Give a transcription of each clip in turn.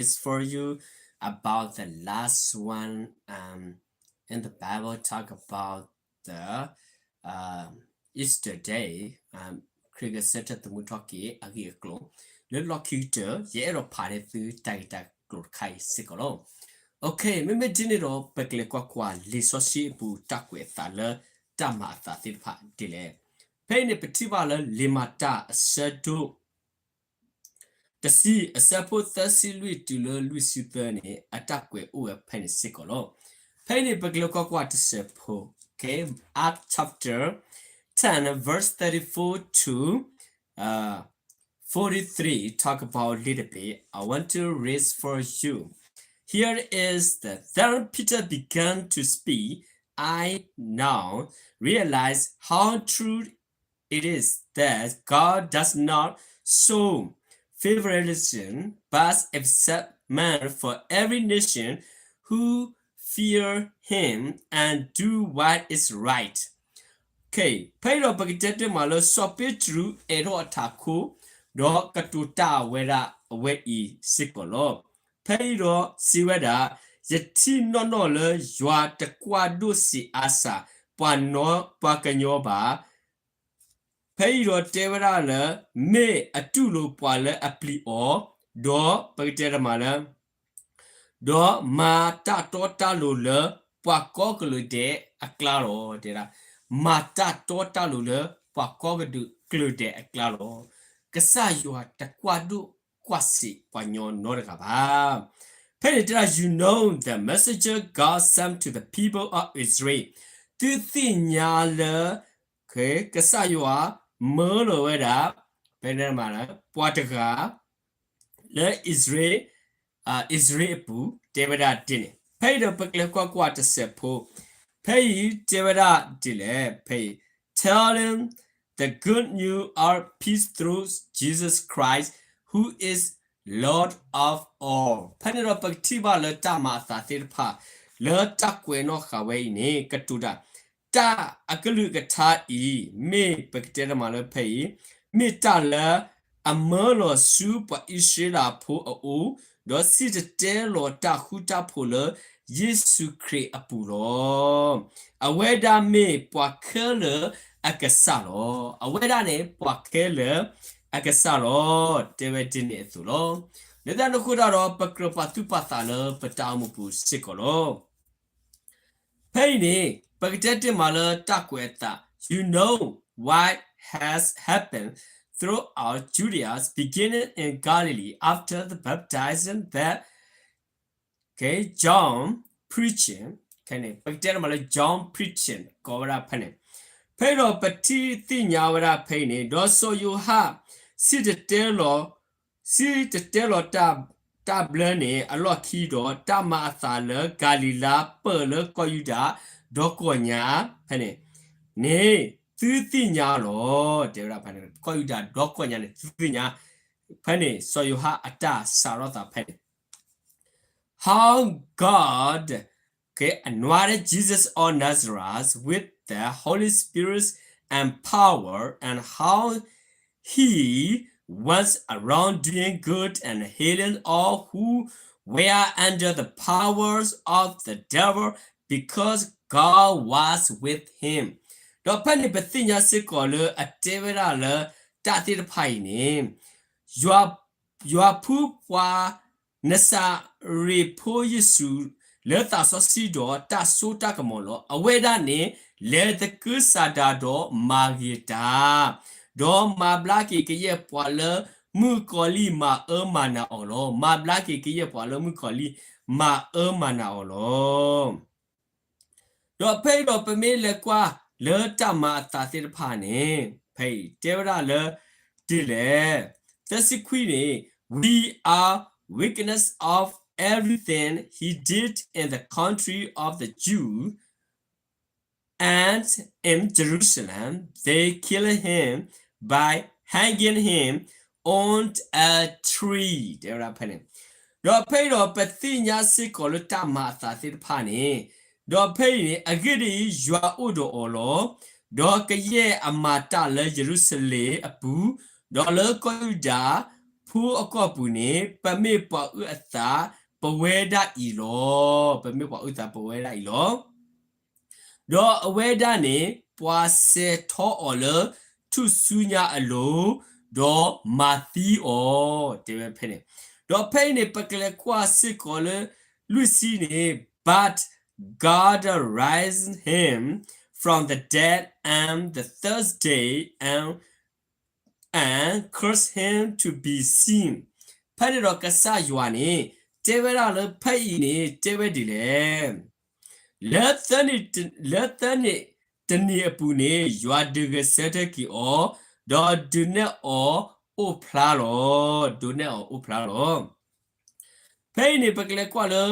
is for you about the last one, um, in the Bible talk about the, um, Easter Day, um, ခရံာ်ဂဲၤဆၢထၢၣ်သမူထီၣ်က့ၤအဂ့ၢ်အကျိၤ လၢလီၢ်ခံကတၢၢ် ယအဲၣ်ဒိးဖးန့ၢ်သုတၢ်ဂ့ၢ်တၢ်ကျိၤတခါအံၤစ့ၢ်ကီးလီၤ. Okay, မ့မ့ၢ်ဒ်န့ၣ်ဒီး ပကလဲၤကွၢ်ကွၢ်လံာ်စီဆှံအပူၤတၢ်ကွဲးအသးလၢတၢ်မၤအသးသ့ၣ်တဖၣ်ဒ်လဲၣ်. ဖဲအံၤန့ၣ် ပထံၣ်ဘၣ်လၢလံာ်မၤတၢ်အဆၢဒိၣ် တဆံ အဆၢဖိသၢဆံလွံၢ်တုၤလၢလွံၢ်ဆံသၢန့ၣ် အတၢ်ကွဲးအိၣ်ဝဲဖဲန့ၣ်စ့ၢ်ကီးလီၤ. ဖဲအံၤန့ၣ် ပကလဲၤကွၢ်ကွၢ်တစဲးဖိ, okay, Acts chapter ten, verse thirty-four to, uh, forty-three, talk about a little bit. I want to read for you. Here is the, then Peter began to speak. I now realize how true it is that God does not show favoritism, but accept man for every nation who fear him and do what is right. Okay, ဖဲအံၤဒီးပကတဲတ့ၢ်မးလၢ စီၤပ့းတရူးအဲၣ်ထီၣ်အထးခိၣ်, ဒီးကတိၤတၢ်ဝဲဒၣ်အဝဲအံၤစ့ၢ်ကီးလီၤ. ဖဲအံၤဒီးစံးဝဲဒၣ်, ယထံၣ်နီၢ်နီၢ်လၢယွၤတကွၢ်ဒိၣ်စံးအါစှၤ ပှၤနီ ပှၤကညီဘၣ်. ဖဲအံၤဒီးတဲဝဲဒၣ်လၢ မ့ၢ်အတူၢ်လိာ်ပှၤလၢအပျံၤအီၤ, ဒီးပကတဲတ့ၢ်မးလၢ ဒီးမၤတၢ်တီတၢ်လိၤလၢပှၤကိးကလုာ်ဒဲးအကျါလီၤ. တဲဒၣ်, မၤတၢ်တီတၢ်လိၤလၢပှၤကိးကလုာ်ဒဲးအကျါလီၤ. ကစၢ်ယွၤတကွၢ်ဒိၣ်ကွၢ်စံးပှၤညီနီတဂၤဘၣ်. ဖဲန့ၣ်တဲဒၣ်, you know the messenger God sent to the people of Israel. သုသ့ၣ်ညါလၢ ကစၢ်ယွၤမၢလီၤဝဲဒၣ် ဖဲန့ၣ်မး ပှၤတဂၤ လၢအံၣ်စရ့လး အံၣ်စရ့လးအပူၤ တဲဝဲဒၣ်ဒ်န့ၣ်. ဖဲအံၤဒီးပကလဲၤကွၢ်ကွၢ်တစဲးဖိ, ဖဲအံၤတဲဝဲဒၣ်ဒ်လဲၣ်, ဖဲအံၤ telling the good news of peace through Jesus Christ, who is Lord of all. ဖဲန့ၣ်ဒီးပကထံၣ်ဘၣ်လၢတၢ်မၤအသးသ့ၣ်တဖၣ် လၢတၢ်ကွဲးနီၣ်ဃာ်ဝဲအံၤန့ၣ် ကတိၤတၢ် တၢ်အကလုၢ်ကထါအံၤ မ့ၢ်ပကတဲတ့ၢ်မးလၢဖဲအံၤ မ့ၢ်တၢ်လၢအမၢလီၤဆူပှၤအံၣ်စရ့လးဖိအအိၣ်, ဒီးစံၣ်တဲၤတဲလီၤတၢ်ဃူတၢ်ဖိးလၢယ့ၣ်ၡူးခရံာ်အပူၤလီၤ. အဝဲဒၣ်မ့ၢ်ပှၤခဲလၢာ်အကစၢ်လီၤ. အဝဲဒၣ်န့ၣ် ပှၤခဲလၢာ်အကစၢ်လီၤ. တဲဝဲဒ်န့ၣ်အသိးလီၤ. လၢတၢ်န့ၣ်အဃိဒီး ပကြၢးပာ်သူၣ်ပာ်သးလၢပတၢ်အိၣ်မူပူၤစ့ၢ်ကီးလီၤ. ဖဲအံၤန့ၣ် ပကတဲတ့ၢ်မးလၢတၢ်ကွဲးအသး you know what has happened throughout Judea, beginning in Galilee, after the baptism that, okay, John preaching, ဖဲန့ၣ် ပကတဲတ့ၢ်မးလၢ John preaching ကိးဝဲဒၣ်ဖဲန့ၣ်. ဖဲအံၤဒီးပထံၣ်သ့ၣ်ညါဝဲဒၣ်ဖဲအံၤန့ၣ် ဒီးစီၤယိၤဟၣ် စံၣ်တဲၤတဲလီၤ စံၣ်တဲၤတဲလီၤတၢ် တၢ်ဘျၢန့ၣ် အလီၢ်ခံဒီး တၢ်မၤအသးလၢကၤလံၤလါ ပၢၢ်လၢကီၢ်ယူဒၤ ဒီကီၢ်ညါ ဖဲန့ၣ်န့ၣ် သုသ့ၣ်ညါလီၤ. တဲဝဲဒၣ်ဖဲန့ၣ် ကီၢ်ယူဒၤဒီကီၢ်ညါန့ၣ် သုသ့ၣ်ညါ ဖဲန့ၣ် စီၤယိၤဟၣ်အတၢ်စးထီၣ်သးဖဲန့ၣ် how God, okay, anointed Jesus of Nazareth with the Holy Spirit and power, and how he went around doing good and healing all who were under the powers of the devil, because God was with him. ဒီးဖဲန့ၣ်ပသ့ၣ်ညါစ့ၢ်ကီးလၢအတဲဝဲဒၣ်လၢ တၢ်သ့ၣ်တဖၣ်အံၤန့ၣ် ယွၤ ယွၤဖုပှၤ နစၤရ့းဖိယ့ၣ်ၡူး လၢသးစီဆှံဒီးတၢ်စိတၢ်ကမီၤလီၤ. အဝဲဒၣ်န့ၣ် လဲၤသကုၤဆးဒးဒီးမၤဂ့ၤတၢ်, ဒီးမၤဘျါက့ၤကယဲၢ်ပှၤလၢမုၣ်ကီၤလံၢ်မၤအၢမၤနးအီၤလီၤ. မၤဘျါက့ၤကယဲၢ်ပှၤလၢမုၣ်ကီၤလံၢ်မၤအၢမၤနးအီၤလီၤ. ဒီးဖဲအံၤဒီးပမ့ၢ်လဲၤကွၢ်လၢတၢ်မၤအသးသ့ၣ်တဖၣ်န့ၣ် ဖဲအံၤတဲဝဲဒၣ်လၢ ဒ်လဲၣ်, သၢဆံခွံန့ၣ် we are witness of everything he did in the country of the Jew and in Jerusalem, they killed him by hanging him on a tree. တဲဝဲဒၣ်ဖဲန့ၣ်, ဒီးဖဲအံၤဒီးပသ့ၣ်ညါစ့ၢ်ကီးလၢတၢ်မၤအသးသ့ၣ်တဖၣ်န့ၣ်, ဒီးဖဲအံၤန့ၣ် အဂ့ၢ်ဒ်အံၤ, ယွၤအိၣ်ဒီးအီၤလီၤ. ဒီးကယဲၢ်အမၤတၢ်လၢယရူၤၡလ့ၣ်အပူၤ, ဒီးလၢကီၢ်ယူဒၤ, ပှၤအဖိအကီၢ်ပူၤန့ၣ် ပမ့ၢ်ပှၤအုၣ်အသးပဝဲဒၣ်အံၤလီၤ. ပမ့ၢ်ပှၤအုၣ်သးပဝဲဒၣ်အံၤလီၤ. ဒီးအဝဲဒၣ်န့ၣ် ပှၤစဲးထီအီၤလၢထူၣ်စုညါအလိၤ, ဒီးမၤသံအီၤ, တဲဝဲဖဲန့ၣ်. ဒီးဖဲအံၤန့ၣ် ပကလဲၤကွၢ်စ့ၢ်ကီးလၢ လွံၢ်ဆံန့ၣ်, But God raised him from the dead on the third day, and and caused him to be seen. ဖဲန့ၣ်ဒီးကစၢ်ယွၤန့ၣ် တဲဝဲဒၣ်လၢဖဲအံၤန့ၣ် တဲဝဲဒ်လဲၣ်. လၢသၢနံၤ, လၢသၢနံၤတနံၤအပူၤန့ၣ် ယွၤဒုးဂဲၤဆၢထၢၣ်က့ၤအီၤ, ဒီးဒုးနဲၣ်အီၤအိၣ်ဖျါလီၤ. ဒုးနဲၣ်အီၤအိၣ်ဖျါလီၤ. ဖဲအံၤန့ၣ် ပကလဲၤကွၢ်လၢ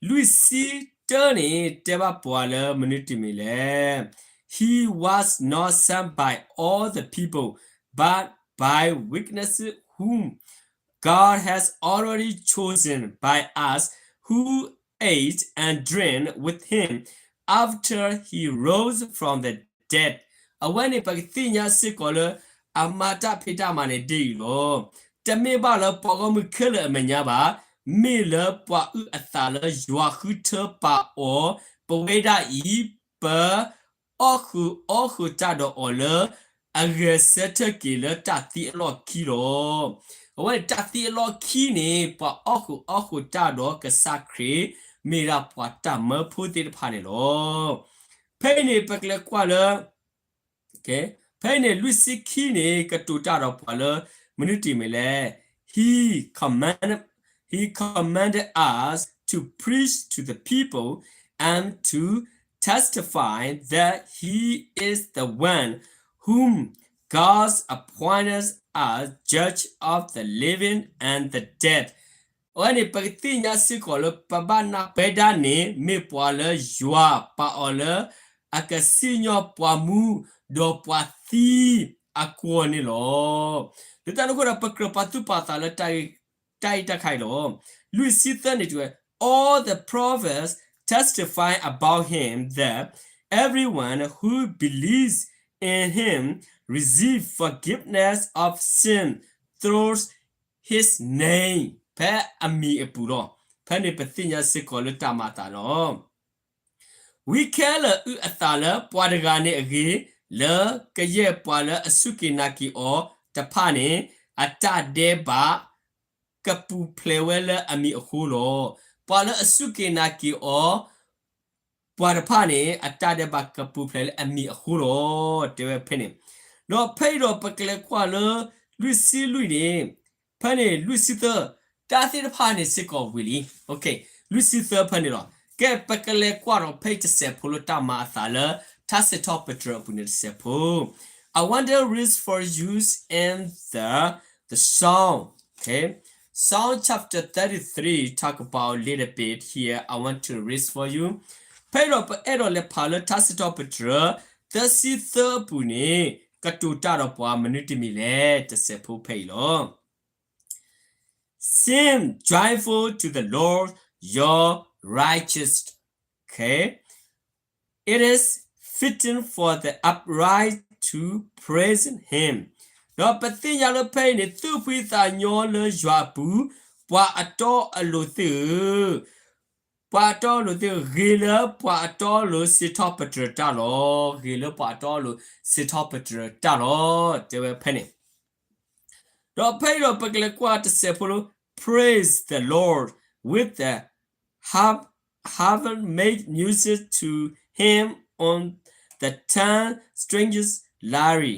လွံၢ်ဆံတၢန့ၣ် တဲဘၣ်ပှၤလၢမနုၤတမံၤလဲၣ်. He was not sent by all the people, but by witnesses whom God has already chosen by us, who ate and drank with him after he rose from the dead. အဝဲန့ၣ် ပကသ့ၣ်ညါစ့ၢ်ကီးလၢ အမၤတၢ်ဖံးတၢ်မၤန့ၣ်ဒ်အံၤလီၤ. တမ့ၢ်ဘၣ်လၢပှၤဂီၢ်မုၢ်ခဲလၢာ်အမဲာ်ညါဘၣ်, မ့ၢ်လၢပှၤအုၣ်အသးလၢယွၤဃုထၢပာ်အီၤ, ပဝဲဒၣ်အံၤ ပ အီၣ်ဃုာ်အီၣ်ဃုာ်တၢ်ဒီးအီၤလၢ အဂဲၤဆၢထၢၣ်က့ၤလၢတၢ်သံအလီၢ်ခံလီၤ. အဝဲန့ၣ်တၢ်သံအလီၢ်ခံန့ၣ် ပှၤအီၣ်ဃုာ်အီၣ်ဃုာ်တၢ်ဒီးကစၢ်ခရံာ် မ့ၢ်ဒၣ်ပှၤတၢ်မၢဖိသ့ၣ်တဖၣ်န့ၣ်လီၤ. ဖဲအံၤန့ၣ် ပကလဲၤကွၢ်လၢ ဖဲအံၤန့ၣ် လွံၢ်ဆံခံန့ၣ် ကတိၤတၢ်ဒီးပှၤလၢ မနုၤတမံၤလဲၣ်. He command, he commanded us to preach to the people and to testify that he is the one whom God appointed as judge of the living and the dead. အဝဲန့ၣ် ပကသ့ၣ်ညါစ့ၢ်ကီးလၢ ပဘၣ်နၢ်ပၢၢ်ဒၣ်န့ၣ် မ့ၢ်ပှၤလၢယွၤပာ်အီၤလၢ အကစံၣ်ညီၣ်ပှၤမူ ဒီးပှၤသံအကွီၢ်န့ၣ်လီၤ. လၢတၢ်န့ၣ်အဃိဒီး ပကြၢးပာ်သူၣ်ပာ်သးလၢ တၢ်အံၤတၢ်ခါအံၤလီၤ. လွံၢ်ဆံသၢန့ၣ်တဲဝဲ, All the prophets testify about him that everyone who believes in him receive forgiveness of sin through his name. ဖဲအမံၤအပူၤလီၤ. ဖဲန့ၣ်ပသ့ၣ်ညါစ့ၢ်ကီးလၢတၢ်မၤအသးလီၤ. ဝံခဲလၢာ်အုၣ်အသးလၢပှၤတဂၤန့ၣ်အဂ့ၢ်, လၢကယဲၢ်ပှၤလၢအစူၢ်က့ၤနာ်က့ၤအီၤတဖၣ်န့ၣ် အတၢ်ဒဲးဘးကပူၤဖျဲးဝဲလၢအမံၤအဃိလီၤ. ပှၤလၢအစူၢ်က့ၤနာ်က့ၤအီၤ ပှၤတဖၣ်န့ၣ် အတၢ်ဒဲးဘးကပူၤဖျဲးလၢအမံၤအဃိလီၤ. တဲဝဲဖဲန့ၣ်, ဒီးဖဲအံၤဒီးပကလဲၤကွၢ်လၢ လွံၢ်ဆံလွံၢ်န့ၣ်, ဖဲန့ၣ်လွံၢ်ဆံသၢ, တၢ်သ့ၣ်တဖၣ်န့ၣ်စ့ၢ်ကီးဝံၤလံ. လွံၢ်ဆံသၢဖဲန့ၣ်လီၤ. ကဲ ပကလဲၤကွၢ်ဒီးဖဲအံၤတစဲးဖိလၢတၢ်မၤအသးလၢ ထါစံးထီၣ်ပတြၢၤအပူၤန့ၣ်တစဲးဖိ. I want to read for you in the, the Psalm. Okay. Psalm chapter thirty-three talk about a little bit here. I want to read for you. ဖဲအံၤဒီးပအဲၣ်ဒိးလဲၤဖးလၢထါစံးထီၣ်ပတြၢၤ သၢဆံသၢအပူၤန့ၣ် ကတိၤတၢ်ဒီးပှၤမနုၤတမံၤလဲၣ် တစဲးဖိဖဲအံၤလီၤ. Sing joyful to the Lord, your righteous. Okay. It is fitting for the upright to praise him. ဒီးပသ့ၣ်ညါလၢဖဲအံၤန့ၣ် သူၣ်ဖှံသးညီလၢယွၤအပူၤ, ပှၤအတီအလိၤသ့ၣ်ဧၢ, ပှၤအတီအလိၤသ့ၣ်ဧၢ, ဂ့ၤလၢပှၤအတီအလိၤစံးထီၣ်ပတြၢၤတၢ်လီၤ. ဂ့ၤလၢပှၤအတီအလိၤစံးထီၣ်ပတြၢၤတၢ်လီၤ. တဲဝဲဖဲန့ၣ် ဒီးဖဲအံၤဒီးပကလဲၤကွၢ်တစဲးဖိလၢ Praise the Lord with the harp, harp, make music to him on the ten stringed lyre.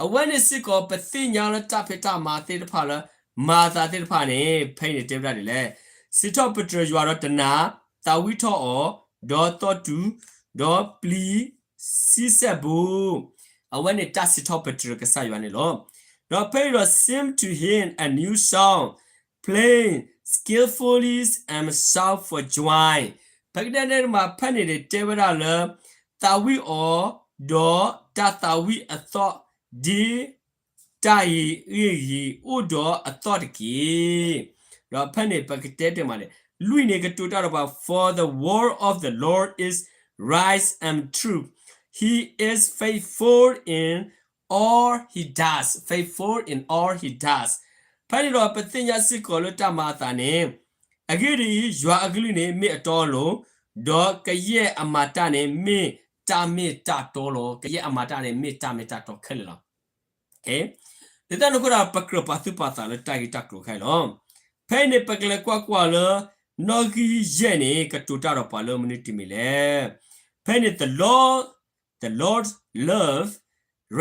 အဝဲန့ၣ်စ့ၢ်ကီး ပသ့ၣ်ညါလၢတၢ်ဖံးတၢ်မၤသ့ၣ်တဖၣ်လၢ မၤအသးသ့ၣ်တဖၣ်န့ၣ် ဖဲအံၤန့ၣ်တဲဝဲဒၣ်ဒ်လဲၣ်. စံးထီၣ်ပတြၢၤယွၤဒီးတနၤ, သးဝံၣ်ထီၣ်အီၤ, ဒီးသီၣ်တူာ်, ဒီးပျံၤ ဆံဆဲၣ်ဘိ. အဝဲန့ၣ်တၢ်စံးထီၣ်ပတြၢၤကစၢ်ယွၤန့ၣ်လီၤ. ဒီးဖဲအံၤဒီး sing to him a new song, playing skillfully and shout for joy. ပကတဲန့ၣ်မး ဖဲန့ၣ်န့ၣ် တဲဝဲဒၣ်လၢ သးဝံၣ်အီၤ, ဒီးတၢ်သးဝံၣ်အသီၣ်ဒ် တၢ်အံၤဂ့ၢ်ဂ့ၤအိၣ်ဒီးအသီၣ်တက့ၢ်. ဒီးဖဲန့ၣ်ပကတဲတ့ၢ်မးန့ၣ် လွံၢ်န့ၣ်ကတိၤတၢ်ဒီးပှၤ For the word of the Lord is right and true. He is faithful in all he does. Faithful in all he does. ဖဲန့ၣ်ဒီးပသ့ၣ်ညါစ့ၢ်ကီးလၢတၢ်မၤအသးန့ၣ်, အဂ့ၢ်ဒ်အံၤ, ယွၤအကလုၢ်န့ၣ်မ့ၢ်အတီအလိၤ, ဒီးကယဲၢ်အမၤတၢ်န့ၣ်မ့ၢ်တၢ်မ့ၢ်တၢ်တီလီၤ. ကယဲၢ်အမၤတၢ်န့ၣ်မ့ၢ်တၢ်မ့ၢ်တၢ်တီခဲလၢာ်လီၤ. လၢတၢ်န့ၣ်အဃိဒီး ပကြၢးပာ်သူၣ်ပာ်သးလၢတၢ်ဂ့ၢ်တၢ်ကျိၤခဲအံၤလီၤ. ဖဲအံၤန့ၣ် ပကလဲၤကွၢ်ကွၢ်လၢ နီၣ်ဂံၢ်ယဲၢ်န့ၣ် ကတိၤတၢ်ဒီးပှၤလၢမနုၤတမံၤလဲၣ်. ဖဲန့ၣ် the Lord, the Lord love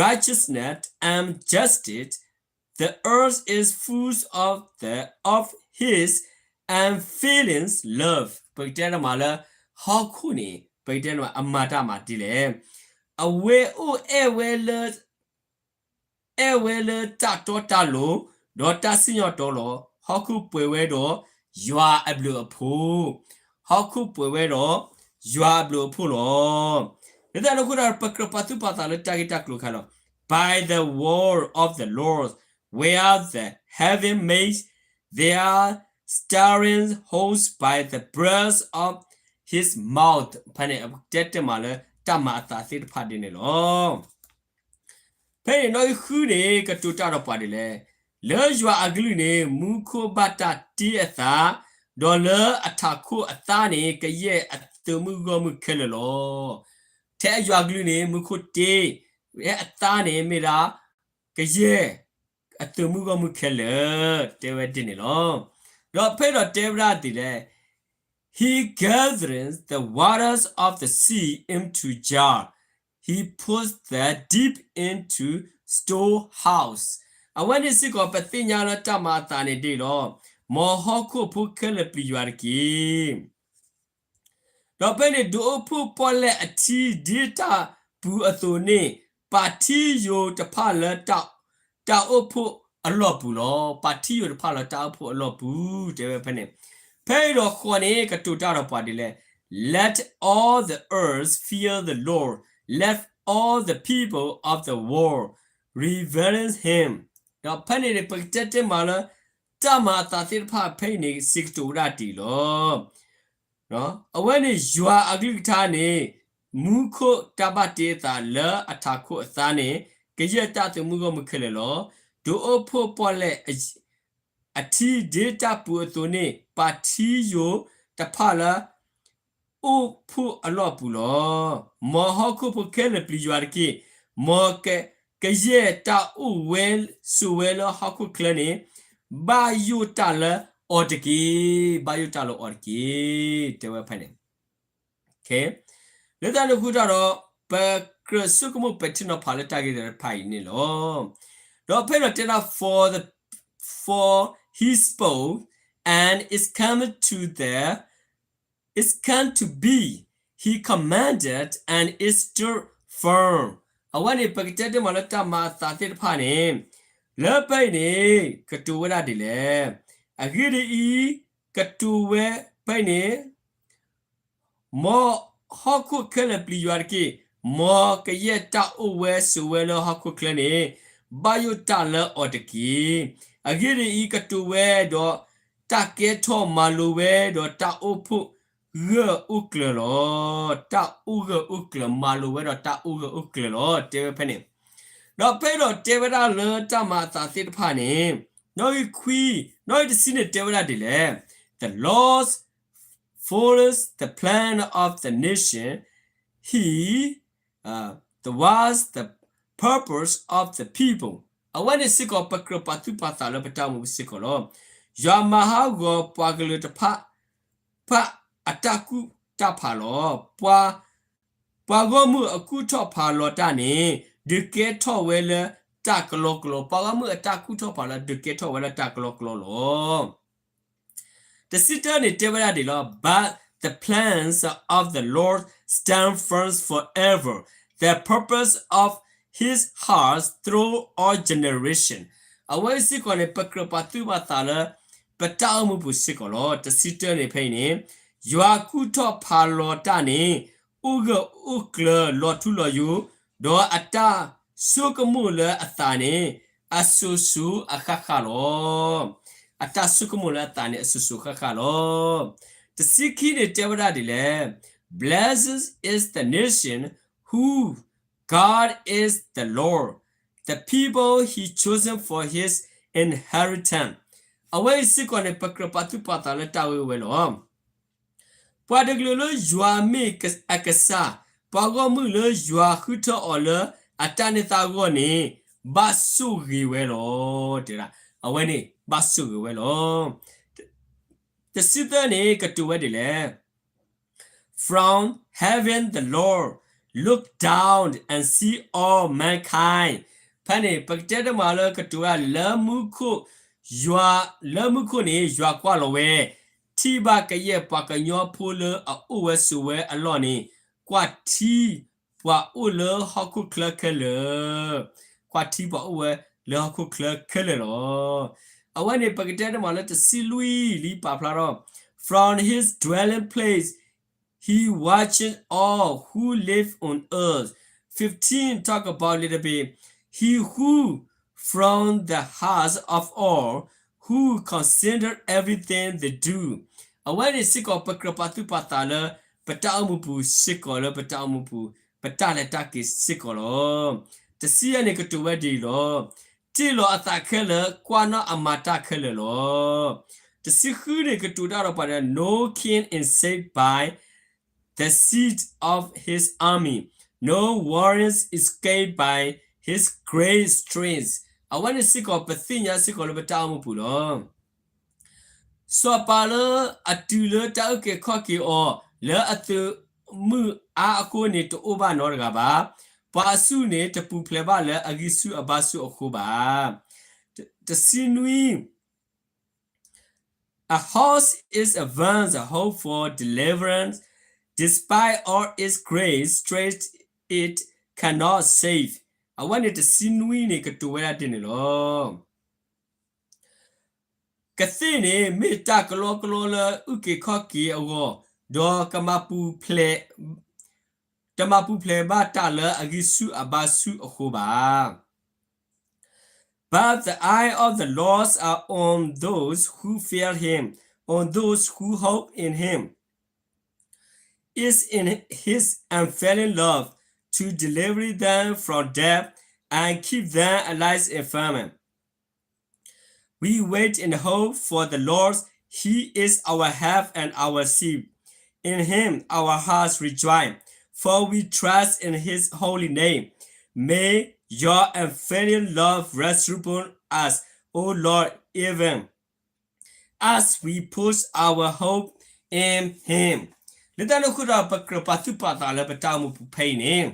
righteousness and justice, the earth is full of the, of his unfailing love. ပကတဲတမးလၢ ဟီၣ်ခိၣ်န့ၣ် ပကတဲတမး အမၤတၢ်မၤဒ်လဲၣ်. အဝဲအိၣ်အဲၣ်ဝဲလၢ အဲၣ်ဝဲလၢတၢ်တီတၢ်လိၤ, ဒီးတၢ်စံၣ်ညီၣ်တီလီၤ. ဟီၣ်ခိၣ်ပှဲၤဝဲဒီးယွၤအဘျုးအဖှိၣ်, ဟီၣ်ခိၣ်ပှဲၤဝဲဒီးယွၤအဘျုးအဖှိၣ်လီၤ. လၢတၢ်န့ၣ်အဃိဒီး ပကြၢးပာ်သူၣ်ပာ်သးလၢတၢ်ဂ့ၢ်တၢ်ကျိၤခဲအံၤလီၤ. By the word of the Lord were the heaven made, their starting host by the breath of his mouth. ဖဲန့ၣ် အတဲတ့ၢ်မးလၢတၢ်မၤအသးသ့ၣ်တဖၣ်ဒ်န့ၣ်လီၤ. ဖဲန့ၣ် နီၣ်ဂံၢ်ဃုန့ၣ် ကတိၤတၢ်ဒီးပှၤဒ်လဲၣ်. လၢယွၤအကလုၢ်န့ၣ် မူခိၣ်ဘၣ်တၢ်တ့အသး, ဒီးလၢအထးခိၣ်အသါန့ၣ် ကယဲၢ်အသုးမုၢ်ဂီၢ်မုၢ်ခဲလၢာ်လီၤ. ထဲယွၤအကလုၢ်န့ၣ် မူခိၣ်တ့, အသါန့ၣ်မ့ၢ်ဒၣ် ကယဲၢ် အသုးမုၢ်ဂီၢ်မုၢ်ခဲလၢာ် တဲဝဲဒ်န့ၣ်လီၤ. ဒီးဖဲဒီးတဲဝဲဒၣ်ဒ်လဲၣ်. He gathers the waters of the sea into jar, he puts the deep into storehouse. အဝဲန့ၣ်စ့ၢ်ကီး ပသ့ၣ်ညါလၢတၢ်မၤအသးန့ၣ်ဒ်အံၤလီၤ. မ်ဟီၣ်ခိၣ်ဖိခဲလၢာ်ပျံၤယွၤတက့ၢ်. ဒီးဖဲန့ၣ် ဒုးအိၣ်ဖှိၣ်ပီၣ်လဲၣ်အထံဒ်တၢ်ပူၤအသိးန့ၣ်, ပာ်ထံယိာ်တဖၣ်လၢ တၢ်အိၣ်ဖှိၣ်အလီၢ်ပူၤလီၤ. ပာ်ထံယိာ်တဖၣ်လၢတၢ်အိၣ်ဖှိၣ်အလီၢ်ပူၤ တဲဝဲဖဲန့ၣ်. ဖဲအံၤဒီးဃိးန့ၣ် ကတိၤတၢ်ဒီးပှၤဒ်လဲၣ်. Let all the earth fear the Lord, let all the people of the world reverence him. ဒီးဖဲန့ၣ်န့ၣ် ပကတဲတ့ၢ်မးလၢ တၢ်မၤအသးသ့ၣ်တဖၣ်ဖဲအံၤန့ၣ် စံးကတိၤဝဲဒၣ်ဒ်အံၤလီၤ. အဝဲန့ၣ်ယွၤအကလုၢ်ကထါန့ၣ် မူခိၣ်တၢ်ဘၣ်တ့အသးလၢအထးခိၣ်အသါန့ၣ် ကယဲၢ်တၢ်သုးမုၢ်ဂီၢ်မုၢ်ခဲလၢာ်လီၤ. ဒုးအိၣ်ဖှိၣ်ပီၣ်လဲၣ်အထံဒ်တၢ်ပူၤအသိးန့ၣ် ပာ်ထံယိာ်တဖၣ်လၢ အိၣ်ဖှိၣ်အလီၢ်ပူၤလီၤ. မ်ဟီၣ်ခိၣ်ဖိခဲလၢာ်ပျံၤယွၤတက့ၢ်. မ်ကယဲၢ်တၢ်အိၣ်ဝဲဆိးဝဲလၢဟီၣ်ခိၣ်ချၢန့ၣ် ဘၣ်ယိၣ်တၢ်လၢအီၤတက့ၢ်. ဘၣ်ယိၣ်တၢ်လၢအီၤတက့ၢ်. တဲဝဲဖဲန့ၣ် လၢတၢ်န့ၣ်အဃိတၢ်ဒီး ပကြၢးဆိကမိၣ်ပဲာ်ထံနီၤဖးလၢတၢ်ဂ့ၢ်တဖၣ်အံၤန့ၣ်လီၤ. ဒီးဖဲဒီးတဲဒၣ် for the, for he spoke and it came to the, it came to be, he commanded and it stood firm. အဝဲန့ၣ် ပကတဲတ့ၢ်မးလၢတၢ်မၤအသးသ့ၣ်တဖၣ်န့ၣ် လၢဖဲအံၤန့ၣ် ကတိၤဝဲဒၣ်ဒ်လဲၣ်. အဂ့ၢ်ဒ်အံၤ, ကတိၤဝဲဖဲအံၤန့ၣ် မ်ဟီၣ်ခိၣ်ခဲလၢာ်ပျံၤယွၤတက့ၢ်. မ်ကယဲၢ်တၢ်အိၣ်ဝဲဆိးဝဲလၢဟီၣ်ခိၣ်ချၢန့ၣ် ဘၣ်ယိၣ်တၢ်လၢအီၤတက့ၢ်. အဂ့ၢ်ဒ်အံၤ, ကတိၤဝဲဒီးတၢ်ကဲထီၣ်မၤလိဝဲဒီးတၢ်အိၣ်ဖှိၣ်ဂၢၢ်အိၣ်ကျၢၤလီၤ. တၢ်အိၣ်ဂၢၢ်အိၣ်ကျၢၤမၤလိဝဲဒီးတၢ်အိၣ်ဂၢၢ်အိၣ်ကျၢၤလီၤ တဲဝဲဖဲန့ၣ်. ဒီးဖဲဒီးတဲဝဲဒၣ်လၢတၢ်မၤအသးသ့ၣ်တဖၣ်န့ၣ် နီၣ်ဂံၢ်ခွံ, နီၣ်ဂံၢ်တဆံန့ၣ်တဲဝဲဒၣ်ဒ်လဲၣ်. The Lord follows the plan of the nation, he, uh, thwarts the purpose of the people. အဝဲန့ၣ်စ့ၢ်ကီး ပကြၢးပာ်သူၣ်ပာ်သးလၢပတၢ်အိၣ်မူပူၤစ့ၢ်ကီးလီၤ. ယွၤမၤဟးဂီၤပှၤကလုာ်တဖၣ် ဖၣ်အတၢ်ကူၣ်တၢ်ဖးလီၤ. ပှၤ ပှၤဂီၢ်မုၢ်အကူၣ်ထီၣ်ဖးလီၤတၢ်န့ၣ် ဒုးကဲထီၣ်ဝဲလၢတၢ်ကလီကလီ, ပှၤဂီၢ်မုၢ်အတၢ်ကူၣ်ထီၣ်ဖးလီၤ ဒုးကဲထီၣ်ဝဲလၢတၢ်ကလီကလီလီၤ. တဆံတၢန့ၣ်တဲဝဲဒၣ်ဒ်လဲၣ်, But the plans of the Lord stand firm forever, the purpose of his heart through all generation. အဝဲစ့ၢ်ကီးန့ၣ် ပကြၢးပာ်သူၣ်ပာ်သးလၢ ပတၢ်အိၣ်မူပူၤစ့ၢ်ကီးလီၤ. တဆံတၢန့ၣ်ဖဲအံၤန့ၣ် ယွၤကူၣ်ထီၣ်ဖးလီၤတၢ်န့ၣ် အိၣ်ဂၢၢ်အိၣ်ကျၢၤလီၤထူလီၤယိာ်, ဒီးအတၢ်ဆိကမိၣ်လၢအသးန့ၣ် အစိၤစိၤအဃၣ်ဃၣ်လီၤ. အတၢ်ဆိကမိၣ်လၢအသးန့ၣ် အစိၤစိၤအဃၣ်ဃၣ်လီၤ. တဆံခံန့ၣ်တဲဝဲဒၣ်ဒ်လဲၣ်, Blessed is the nation whose God is the Lord, the people he chosen for his inheritance. အဝဲအံၤစ့ၢ်ကီးန့ၣ် ပကြၢးပာ်သူၣ်ပာ်သးလၢတၢ်ဝဲဝဲလီၤ. ပှၤတကလုာ်လၢယွၤမ့ၢ်အကစၢ်, ပှၤဂီၢ်မုၢ်လၢယွၤဃုထၢအီၤလၢအတၢ်န့ၢ်သါအဂီၢ်န့ၣ် ဘၣ်ဆိၣ်ဂ့ၤဝဲလီၤ. တဲဒၣ်, အဝဲန့ၣ် ဘၣ်ဆိၣ်ဂ့ၤဝဲလီၤ. တဆံသၢန့ၣ် ကတိၤဝဲဒ်လဲၣ်. From heaven the Lord look down and see all mankind. ဖဲန့ၣ် ပကတဲတမးလၢကတိၤဝဲဒၣ်လၢမူခိၣ်, ယွၤလၢမူခိၣ်န့ၣ် ယွၤကွၢ်လီၤဝဲ, ထံၣ်ဘၣ်ကယဲၢ်ပှၤကညီဖိလၢအအိၣ်ဝဲဆိးဝဲအလီၢ်န့ၣ်, ကွၢ်ထံပှၤအိၣ်လၢဟီၣ်ခိၣ်ချၢခဲလၢာ်, ကွၢ်ထံပှၤအိၣ်ဝဲလၢဟီၣ်ခိၣ်ချၢခဲလၢာ်လီၤ. အဝဲန့ၣ် ပကတဲတမးလၢတဆံလွံၢ်လံပာ်ဖျါထီၣ်, from his dwelling place he watches all who live on earth. Fifteen, talk about little bit. He who from the hearts of all who consider everything they do. အဝဲန့ၣ်စ့ၢ်ကီး ပကြၢးပာ်သူၣ်ပာ်သးလၢ ပတၢ်အိၣ်မူပူၤစ့ၢ်ကီးလၢပတၢ်အိၣ်မူပူၤ ပတၢ်လဲၤတၢ်က့ၤစ့ၢ်ကီးလီၤ. တဆံယဲၢ်န့ၣ်ကတိၤဝဲဒ်အံၤလီၤ. တ့ၢ်လီၤအသးခဲလၢာ်, ကွၢ်နီၣ်အမၤတၢ်ခဲလၢာ်လီၤ. တဆံဃုန့ၣ်ကတိၤတၢ်ဒီးပှၤဒီး, no king is saved by the siege of his army, no warrior escape by his great strength. အဝဲန့ၣ်စ့ၢ်ကီး ပသ့ၣ်ညါစ့ၢ်ကီးလၢပတၢ်အိၣ်မူပူၤလီၤ. စီၤပၤလၢအတုၤလၢတၢ်အုၣ်က့ၤခီၣ်က့ၤအီၤ လၢအသုးမုၢ်အါအဃိန့ၣ် တအိၣ်ဘၣ်နီတဂၤဘၣ်. ပှၤအစုန့ၣ်တပူၤဖျဲးဘၣ်လၢအဂံၢ်ဆူၣ်အဘါဆူၣ်အဃိဘၣ်. တဆံနွံ, a house is a vain hope for deliverance, despite all its great strength it cannot save. အဝဲန့ၣ်တဆံနွံန့ၣ်ကတိၤဝဲဒၣ်ဒ်န့ၣ်လီၤ. ကသ့ၣ်န့ၣ် မ့ၢ်တၢ်ကလီကလီလၢအုၣ်က့ၤခီၣ်က့ၤအဂီၢ်, ဒီးကမၤပူၤဖျဲး, တမၤပူၤဖျဲးဘၣ်တၢ်လၢအဂံၢ်ဆူၣ်အဘါဆူၣ်အဃိဘၣ်. But the eye of the Lord are on those who fear him, on those who hope in him, is in his unfailing love to deliver them from death and keep them alive in famine. We wait in hope for the Lord. He is our help and our shield. In him our hearts rejoice, for we trust in his holy name. May your unfailing love rest upon us, O Lord, even as we put our hope in him. လၢတၢ်န့ၣ်အဃိဒီး ပကြၢးပာ်သူၣ်ပာ်သးလၢပတၢ်အိၣ်မူပူၤဖဲအံၤန့ၣ်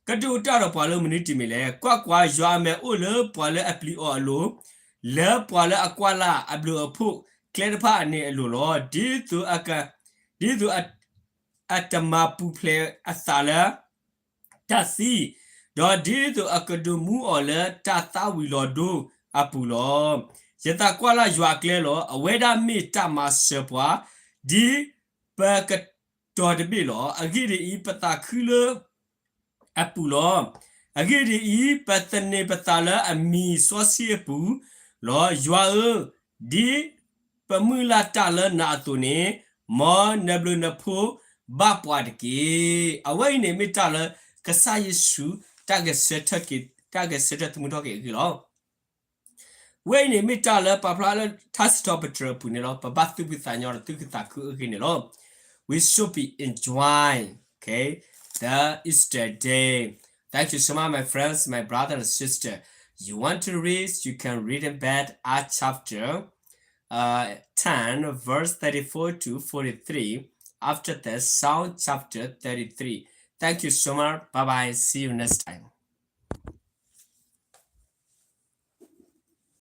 ကတိၤတၢ်ဒီးပှၤလၢမနုၤတမံၤလဲၣ်. ကွၢ်ကွၢ်, ယွၤအမဲာ်အိၣ်လၢပှၤလၢအပျံၤအီၤအလိၤ, လၢပှၤလၢအကွၢ်လၢ်အဘျုးအဖှိၣ်ကျဲတဖၣ်န့ၣ်အလိၤလီၤ. ဒ်သိးအက, ဒ်သိးအတမၤပူၤဖျဲးအသးလၢ တၢ်သံ, ဒီးဒ်သိးအကဒိးမူအီၤလၢတၢ်သၣ်ဝံၤလီၤဒိအပူၤလီၤ. ယသးကွၢ်လၢ်ယွၤအကျဲလီၤ. အဝဲဒၣ်မ့ၢ်တၢ်မၤစၢၤပှၤ ဒ်ပကတီၤတဘ့ၣ်လီၤ. အဂ့ၢ်ဒ်အံၤ, ပသးခုလၢအပူၤလီၤ. အဂ့ၢ်ဒ်အံၤ, ပသန့ၤပသးလၢအမံၤစီဆှံအပူၤလီၤ. ယွၤဧၢ, ဒ်ပမုၢ်လၢ်တၢ်လၢနၤအသိးန့ၣ်, မ်နဘျုးနဖှိၣ်ဘၣ်ပှၤတက့ၢ်. အဝဲအံၤန့ၣ်မ့ၢ်တၢ်လၢကစၢ်ယ့ၣ်ၡူး တၢ်ဂဲၤဆၢထၢၣ်က့ၤ, တၢ်ဂဲၤဆၢထၢၣ်သမူထီၣ်က့ၤအဂ့ၢ်လီၤ. ဝဲအံၤန့ၣ်မ့ၢ်တၢ်လၢပာ်ဖျါလၢထါစံးထီၣ်ပတြၢၤအပူၤန့ၣ်လီၤ. ပဘၣ်သူၣ်ဖှံသးညီဒီးသူၣ်ခုသးခုအဂ့ၢ်န့ၣ်လီၤ. We should be enjoying, okay, the Easter day. Thank you so much, my friends, my brother and sister. You want to read, you can read in bed Acts chapter, uh, ten, verse thirty-four to forty-three. After that, Psalm chapter thirty-three. Thank you so much. Bye bye. See you next time.